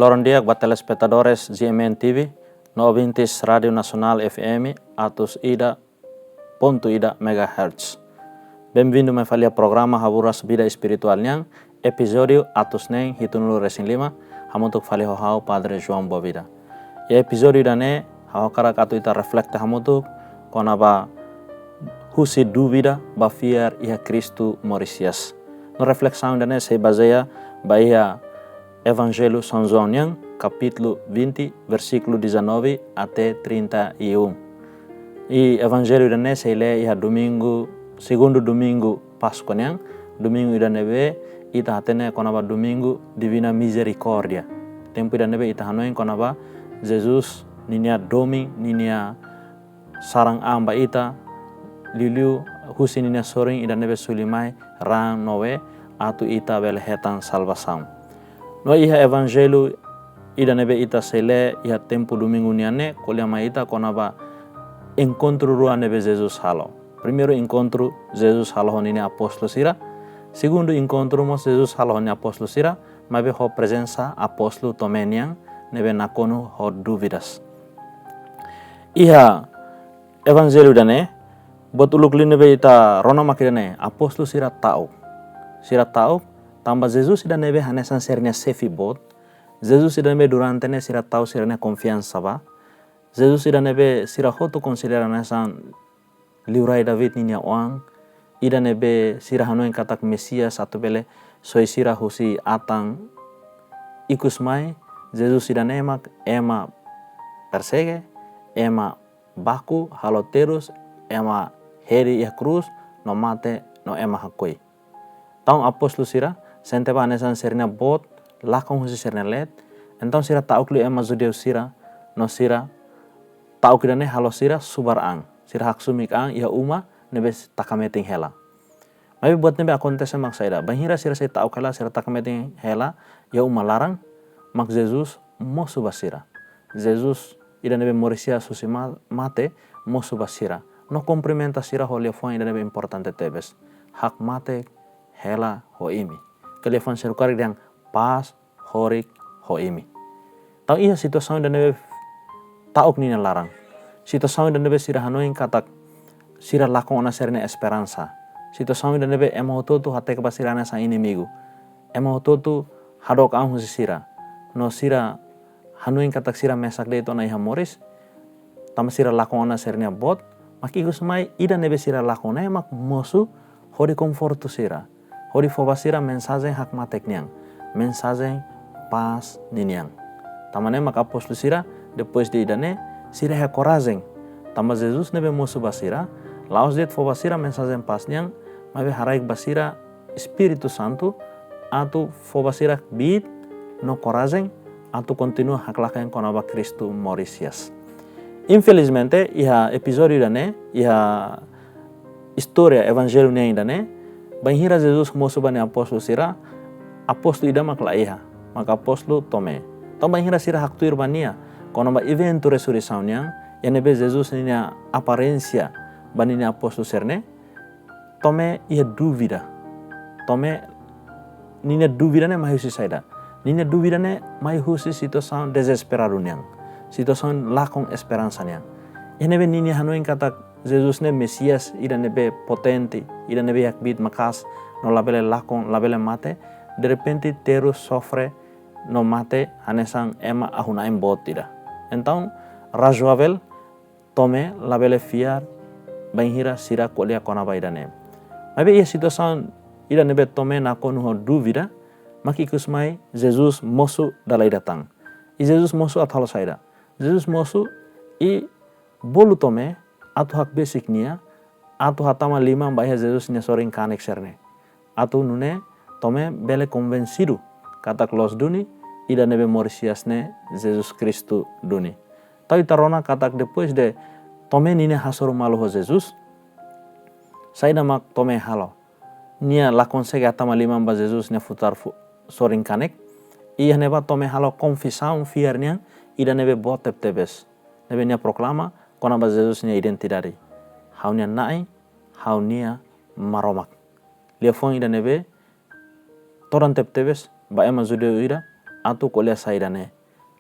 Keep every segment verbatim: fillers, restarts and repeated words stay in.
Loron di'ak ba telespetadores G M N T V, no ouvintes Rádiu Nasionál F M atus ida pontu ida megahertz. Benvindu mai fali iha programa Haburas Vida Espirituál nian, epizódiu atus neen hitunulu resin lima, hamutuk fali ho ha'u Padre João Boavida. Iha epizódiu ida-ne'e, ha'u hakarak atu ita reflete hamutuk kona-ba husi dúvida ba fiar iha Kristu moris hi'as. No reflesaun ida-ne'e sei bazeia ba iha Evanjellu São João nian, kapítulu vinte, versíkulu dezanove até trinta e um. I Evanjellu ida-ne'e sei lee iha domingu, segundu domingu Páskua nian, domingu ida ne'ebé ita hatene kona-ba domingu Divina Mizerikórdia. Tempu ida ne'ebé ita hanoin kona-ba Jesus ninia domin, ninia saran an ba ita, liuliu husi ninia sorin ida ne'ebé suli mai raan no wee, atu ita bele hetan salvasaun. No iha Evanjellu ida ne'ebé ita sei lee iha tempu domingu nian ne'e, ko'alia mai ita kona-ba enkontru rua ne'ebé Jesus halo. Primeiru enkontru Jesus halo ho ninia apóstolu sira. Segundu enkontru mós Jesus halo ho ninia apóstolu sira, maibé ho prezensa apóstolu Tomé nian ne'ebé nakonu ho dúvidas. Iha Evanjellu ida-ne'e, buat uluk liu ne'ebé ita rona mak ida-ne'e, apóstolu sira ta'uk. Sira ta'uk, tanba Jesus ida ne'ebé hanesan sira-nia xefe boot. Jesus ida ne'ebé durante ne'e sira tau sira-nia konfiansa ba. Jesus ida ne'ebé sira hotu konsidera hanesan liurai David ninia oan. Ida ne'ebé sira hanoin katak Mesias atu bele soi sira husi atan. Ikusmai, Jesus ida-ne'e mak ema persege, ema baku, halo terus, ema hedi iha krús, no mate, no ema hakoi. Entaun apóstolu sira sente ba hanesan sira-nia boot lakon husi sira-nia leet. Entaun sira ta'uk liu ema judeu sira, no sira ta'uk ida-ne'e halo sira subar an. Sira haksumik an iha uma ne'ebé taka metin hela. Maibé buat ne'ebé akontese mak saida? Bainhira sira sei ta'uk hela, sira taka metin hela iha uma laran, mak Jesus mosu ba sira. Jesus ida ne'ebé moris hi'as husi ma-, mate, mosu ba sira. No kumprimenta sira ho liafuan ida ne'ebé importante tebes. Hakmatek hela ho imi. Ka liafuan seluk karik dehan pás horik ho imi. Entaun iha situasaun ida ne'ebé ta'uk ninia laran. Situasaun ida ne'ebé sira hanoin katak sira lakon ona sira-nia esperansa. Situasaun ida ne'ebé ema hotu-hotu hateke ba sira hanesan inimigu. Ema hotu-hotu hadook an husi sira. No sira hanoin katak sira mesak de'it ona iha moris. Tanba sira lakon ona sira-nia boot, mak ikusmai ida ne'ebé sira lakon ne'e mak mosu hodi konfortu sira. Hodi fó ba sira mensajen hakmatek nian, mensajen pás ninian. Tanba ne'e mak apóstolu sira, depois de ida-ne'e, sira iha korajen. Tanba Jesus ne'ebé mosu ba sira, la'ós de'it fó ba sira mensajen pás nian, maibé haraik ba sira Espíritu Santu, atu fó ba sira kbiit no korajen, atu kontinua haklaken kona-ba Kristu moris hi'as. Infelizmente, iha epizódiu ida-ne'e, iha istória Evanjellu nian ida-ne'e, bainhira Jesus mosu ba nia apóstolu sira, apóstolu ida mak la iha, mak apóstolu Tomé. Entaun bainhira sira haktuir ba nia kona-ba eventu resureisaun nian, iha ne'ebé Jesus ninia aparénsia ba ninia apóstolu sira-ne'e, Tomé iha dúvida. Tomé ninia dúvida ne'e mai husi saida? Ninia dúvida ne'e mai husi situasaun dezesperadu nian. Situasaun lakon esperansa nian. Iha ne'ebé ninia hanoin katak Jesus ne'e Mesias ida ne'ebé potente, ida ne'ebé iha kbiit maka'as, no labele lakon, labele mate, derrepente terus sofre no mate hanesan ema ahu-na'in boot ida. Entaun, razoavel Tomé labele fiar bainhira sira ko'alia kona-ba ida-ne'e. Maibé iha situasaun ida ne'ebé Tomé nakonu ho dúvida, mak ikusmai Jesus mosu dala ida tan. I Jesus mosu atu halo saida? Jesus mosu i bolu Tomé atu hakbesik nia, atu hatama liman ba iha Jesus nia sorin kanek sira-ne'e. Atu nune'e Tomé bele konvensidu katak loos duni, ida ne'ebé moris hi'as ne'e Jesus Kristu duni. Entaun ita rona katak depois de Tomé ninia hasoru malu ho Jesus, saida mak Tomé halo? Nia la konsege hatama liman ba Jesus nia futar fu-, sorin kanek. Iha ne'ebá Tomé halo konfisaun fiar nian ida ne'ebé boot tebetebes. Ne'ebé nia proklama kona-ba Jesus nia identidade. Ha'u-nia Na'i, ha'u-nia Maromak. Liafuan ida ne'ebé todan tebetebes ba ema judeu ida, atu ko'alia saida ne'e.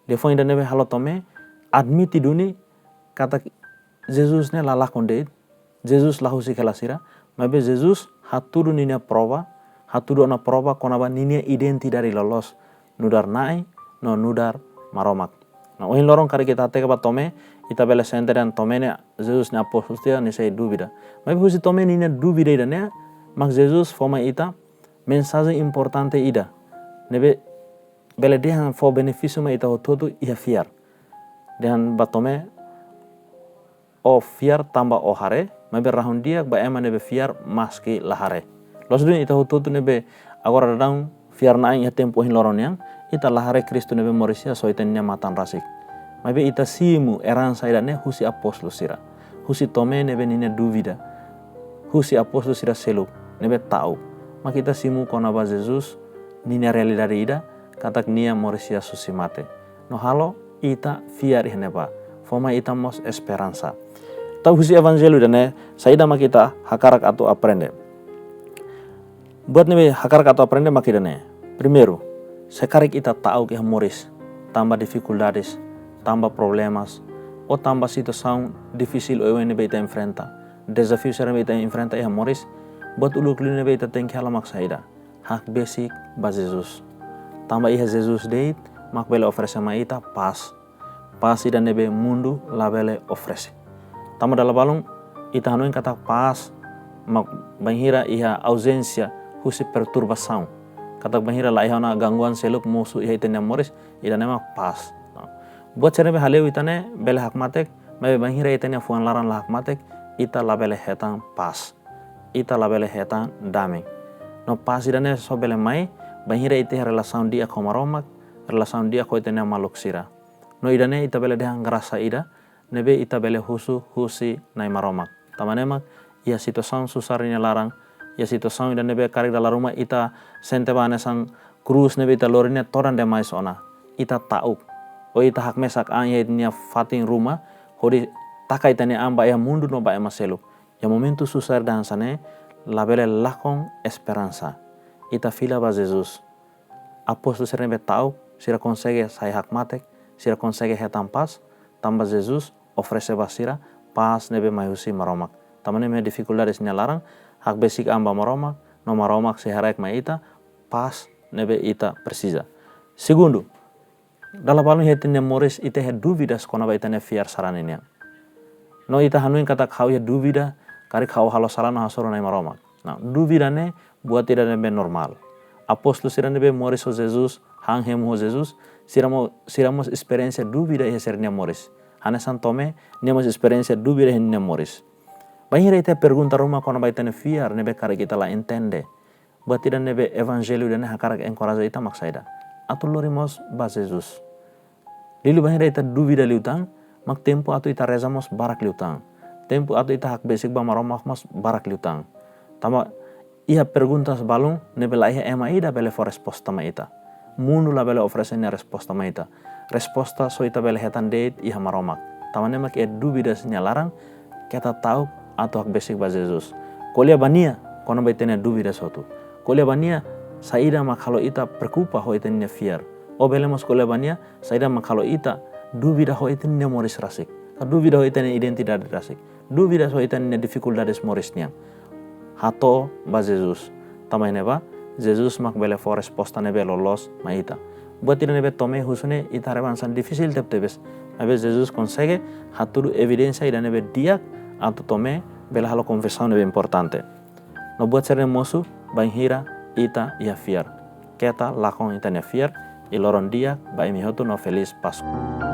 Liafuan ida ne'ebé halo Tomé admite duni katak Jesus ne'e la lakon de'it, Jesus la husik hela sira, maibé Jesus hatudu ninia prova, hatudu ona prova kona-ba ninia identidade loloos, nu'udar Na'i no nu'udar Maromak. No ohin loron karik ita hateke ba Tomé, ita bele sente dehan Tomé ne'e Jesus nia apóstolu sira nia sei dúvida. Maibé husi Tomé ninia dúvida ida-ne'e mak Jesus fó mai ita mensajen importante ida ne'ebé bele dehan fó benefísiu mai ita hotu-hotu iha fiar. Dehan ba Tomé, ó fiar tanba ó haree, maibé rahun-di'ak ba ema ne'ebé fiar maski la haree. Loos duni ita hotu-hotu ne'ebé agora daudaun fiar-na'in iha tempu ohin loron nian, ita la haree Kristu ne'ebé moris iha, só ita-nia matan rasik. Maibé ita simu eransa ida-ne'e husi apóstolu sira, husi Tomé ne'ebé ninia dúvida, husi apóstolu sira seluk ne'ebé ta'uk, mak ita simu kona-ba Jesus ninia realidade ida, katak nia moris iha husi mate. No halo ita fiar iha ne'ebá, fó mai ita mós esperansa. Tau husi evanjellu ida-ne'e, saida mak ita hakarak atu aprende? Buat ne'ebé hakarak atu aprende mak ida-ne'e. Primeiru, se karik ita ta'uk iha moris, tanba difikuldades, tanba problemas, ou tanba situasaun difisil oioin ne'ebé ita enfrenta, dezafiu sira ne'ebé ita enfrenta iha moris, buat uluk liu ne'ebé ita tenke halo mak saida? Hakbesik ba Jesus. Tanba iha Jesus de'it mak bele oferese mai ita pás. Pás ida ne'ebé mundu labele oferese. Tanba dala balun ita hanoin katak pás mak bainhira iha auzénsia husi perturbasaun. Katak bainhira la iha ona gangguan seluk mosu iha ita-nia moris, ida-ne'e mak pás. Buat sira ne'ebé hale'u ita ne'e bele hakmatek, maibé bainhira ita-nia fuan laran la hakmatek, ita labele hetan pás. Ita labele hetan dame. No pás ida-ne'e só bele mai bainhira ita iha relasaun di'ak ho Maromak, relasaun di'ak ho ita-nia maluk sira. No ida-ne'e ita bele dehan grasa ida ne'ebé ita bele husu husi Na'i Maromak. Tanba ne'e mak iha situasaun susar nia laran, iha situasaun ida ne'ebé karik dala ruma ita sente ba hanesan krús ne'ebé ita lori ne'e todan demais ona, ita ta'uk, ou ita hakmesak an iha ita-nia fatin ruma, hodi taka ita-nia an ba iha mundu no ba ema seluk. Iha momentu susar ida hanesan ne'e, labele lakon esperansa. Ita fila ba Jesus. Apóstolu sira ne'ebé ta'uk, sira konsege sai hakmatek, sira konsege hetan pás, tanba Jesus oferese ba sira pás ne'ebé mai husi Maromak. Tanba ne'e iha difikuldades nia laran, hakbesik an ba Maromak, no Maromak sei haraik mai ita pás ne'ebé ita presiza. Segundu, dala balun iha ita-nia moris ita iha dúvidas kona-ba ita-nia fiar sarani nian. No ita hanoin katak ha'u iha dúvida, karik ha'u halo sala no hasoru Na'i Maromak. Nah, dúvida ne'e buat ida ne'ebé normál. Apóstolu sira ne'ebé moris ho Jesus, han hemu ho Jesus, sira mo-, sira mós esperiénsia dúvida iha sira-nia moris. Hanesan Tomé, nia mós esperiénsia dúvida iha nia moris. Bainhira ita pergunta ruma kona-ba ita-nia fiar ne'ebé karik ita la entende, buat ida ne'ebé evanjellu ida-ne'e hakarak enkoraja ita mak saida? Atu lori mós ba Jesus. Liuliu bainhira ita dúvida liután, mak tempu atu ita reza mós barak liután. Tempu atu ita hakbesik ba Maromak mós barak liután. Tanba iha perguntas balun ne'ebé la iha ema ida bele fó resposta mai ita. Mundu labele oferese nia resposta mai ita. Resposta só ita bele hetan de'it iha Maromak. Tanba ne'e mak iha dúvidas nia laran, keta ta'uk atu hakbesik ba Jesus. Ko'alia ba nia kona-ba ita-nia dúvidas hotu. Ko'alia ba nia saida mak halo ita preokupa ho ita-nia fiar. Ou bele mós ko'alia ba nia saida mak halo ita dúvida ho ita-nia moris rasik, ka dúvida ho ita-nia identidade rasik, dúvida ho ita-nia difikuldades moris nian. Hato'o ba Jesus. Tanba ne'ebá, Jesus mak bele fó resposta ne'ebé loloos mai ita. Buat ida ne'ebé Tomé husu ne'e ita haree ba hanesan difisil tebetebes. Maibé Jesus konsege hatudu evidénsia ida ne'ebé di'ak atu Tomé bele halo konfesaun ne'ebé importante. No buat sira-ne'e mosu bainhira ita iha fiar. Keta lakon ita-nia fiar, i loron di'ak ba imi hotu no Feliz Páskua.